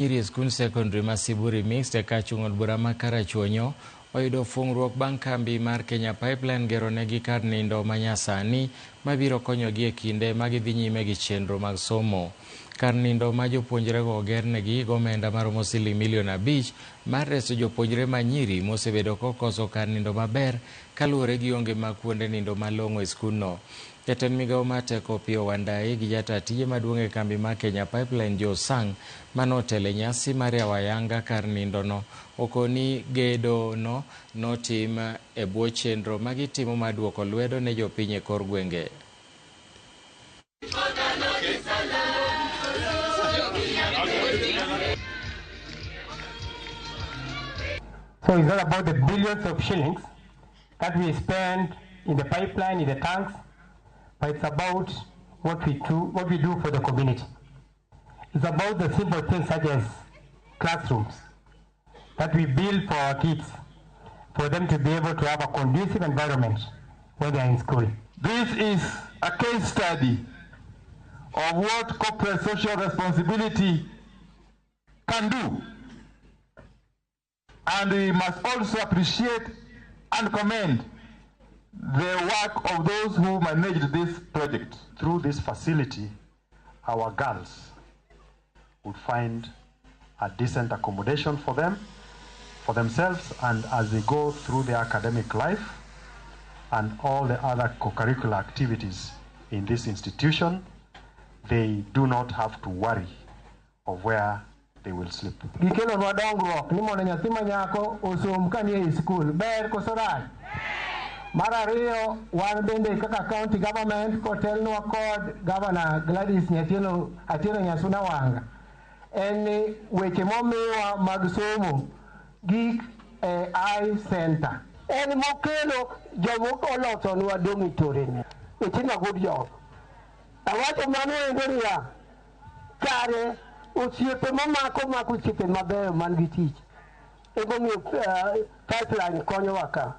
Nyiri e skund sekondari ma Siburi Mixed e kachung' od bura ma Karachuonyo oyudo fungruok bang' kambi mar Kenya Pipeline geronegi kar nindo manyasani mabiro konyogi e kinde ma gidhi nyime gi chenro mag somo. Kar nindo ma jopuonjrego ogernegi gomenda maromo siling milion 5 mar reso jopuonjre ma nyiri mosebedo kokoso kar nindo maber kaluwore gi onge mag kuonde nindo malong'o e skundno. Jatend migawo mar teko Opiyo Wandayi gi jata tije maduong' e kambi mar Kenya Pipeline Joe Sang manotelo e nyasi mar yawo ayanga kar nindono okoni gedo no notim e bwo chenro ma gitimo mar duoko lwedo ne jopiny e kor gwenge. So it's not about the billions of shillings that we spend in the pipeline, in the tanks, but it's about what we do for the community. It's about the simple things such as classrooms that we build for our kids, for them to be able to have a conducive environment when they are in school. This is a case study of what corporate social responsibility can do. And we must also appreciate and commend the work of those who managed this project. Through this facility, our girls would find a decent accommodation for them, for themselves, and as they go through their academic life and all the other co-curricular activities in this institution, they do not have to worry of where they will sleep. Gikelonwa dongruok ni mondo nyathi ma nyako osom ka nie skul ber koso rach. Mar ariyo, wan bende kaka county government kotelnwa kod Governor Gladys Nyatieno Atieno Nyasuna Wanga en ni weche momiwa mag somo gik e I center. En mokelo jomoko olosonwa dormitory ni. Itimo good job. Awacho mano endo niya, kare osiepe mamako mako osiepe mabeyo man gi tich. Emomiyo pipeline konyowa ka.